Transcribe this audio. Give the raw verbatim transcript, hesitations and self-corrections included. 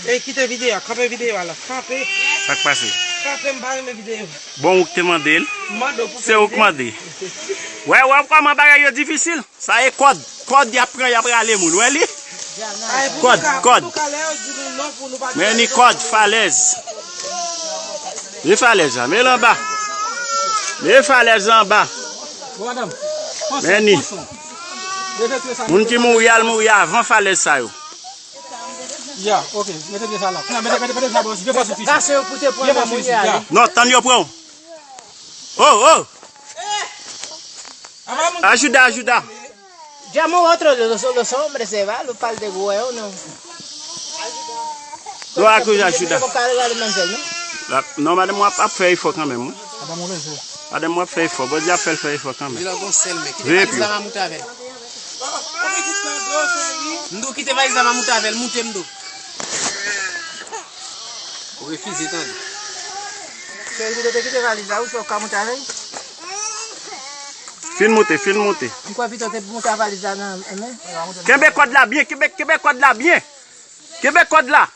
E kite videyo a, kanpe videyo a la. Kanpe, Sa k pase? kanpe, m pa renmen videyo. Bon, ou k te mande l. M mande w pou Se ou k mande. Wè, wè kòman bagay yo difisil? Sa e kòd. Kòd y ap pran, y ap rale moun. Wè li? Kòd, kòd. Men ni kòd, falèz. Li falèz la, men l anba. Men falèz la anba. Men ni. Moun ki mouri al mouri avan falèz sa yo. Ya, ok. Mete pye sa la. Mete, mete, mete sa bò. Vye fò sou piti. Vye fò sou piti. Ya. Non, tann yo pran w. Oh, oh. Ajuda, ajuda. Llamo a otro de los, los hombres, se va, lo par de huevo, no. Lo acusa ajuda. Como cara de manzana, ¿no? La- Non, madanm w ap ap fè efò kanmenm. Wi. Madanm w ap fè efò. Bondye ap fè l fè efò kanmenm. Vila gon sèl men. Kite Veye valiz pye. La m a moute avè l. M do kite valiz la m a moute avè l. Moute m do. Ou refize tande. Se li te kite valiz la, ou se w ka moute avè l? Fin moute, fin moute. M kwè pito te moute a valiz la nan men. Kenbe kòd la byen, kenbe, kenbe kòd la byen. Kenbe kòd la.